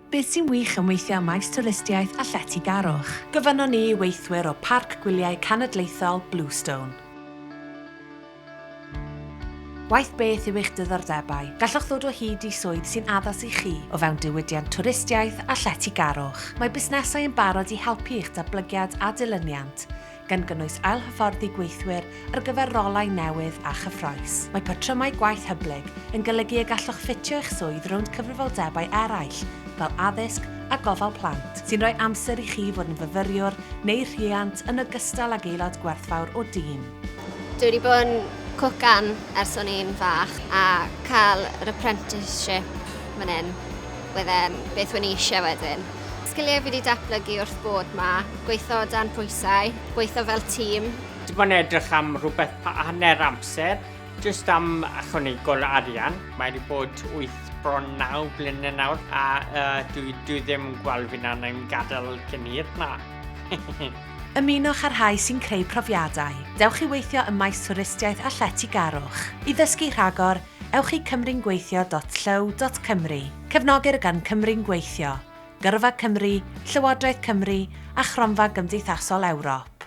Beth sy'n wych am weithio ym maes twristiaeth a lletygarwch? Gofynnon ni i weithwyr o Parc Gwyliau Cenedlaethol Bluestone. Waeth beth yw eich diddordebau, gallwch ddod o hyd i swydd sy'n addas i chi o fewn diwydiant twristiaeth a lletygarwch. Mae busnesau yn barod i helpu eich datblygiad a dilyniant, gan gynnwys ailhyfforddi gweithwyr ar gyfer rolau newydd a chyffrous. Mae patrymau gwaith hyblyg yn golygu y gallwch ffitio eich swydd rownd cyfrifoldebau eraill, fel addysg a gofal plant, sy'n rhoi amser i chi fod yn fyfyriwr neu rhiant yn ogystal ag aelod gwerthfawr o dîm. Dwi wedi bod yn cwcan ers o'n i'n fach a cael yr apprenticeship fan hyn, wedd e'n beth o'n i eisiau wedyn. Sgiliau fi wedi datblygu wrth bod 'ma, gweithio o dan pwysau, gweithio fel tîm. Dwi bod yn edrych am rhywbeth hanner amser, jyst am ychwanegol arian. Mae wedi bod 8 bron 9 blynedd nawr a uh, dwi, dwi ddim yn gweld fi'n yn gadael cyn hir na. Ymunwch â'r rhai sy'n creu profiadau. Dewch i weithio ym maes twristiaeth a lletygarwch. I ddysgu rhagor, ewch i cymru'ngweithio.llyw.cymru. Cefnogir gan Cymru'n Gweithio, Gyrfa Cymru, Llywodraeth Cymru a Chronfa Gymdeithasol Ewrop.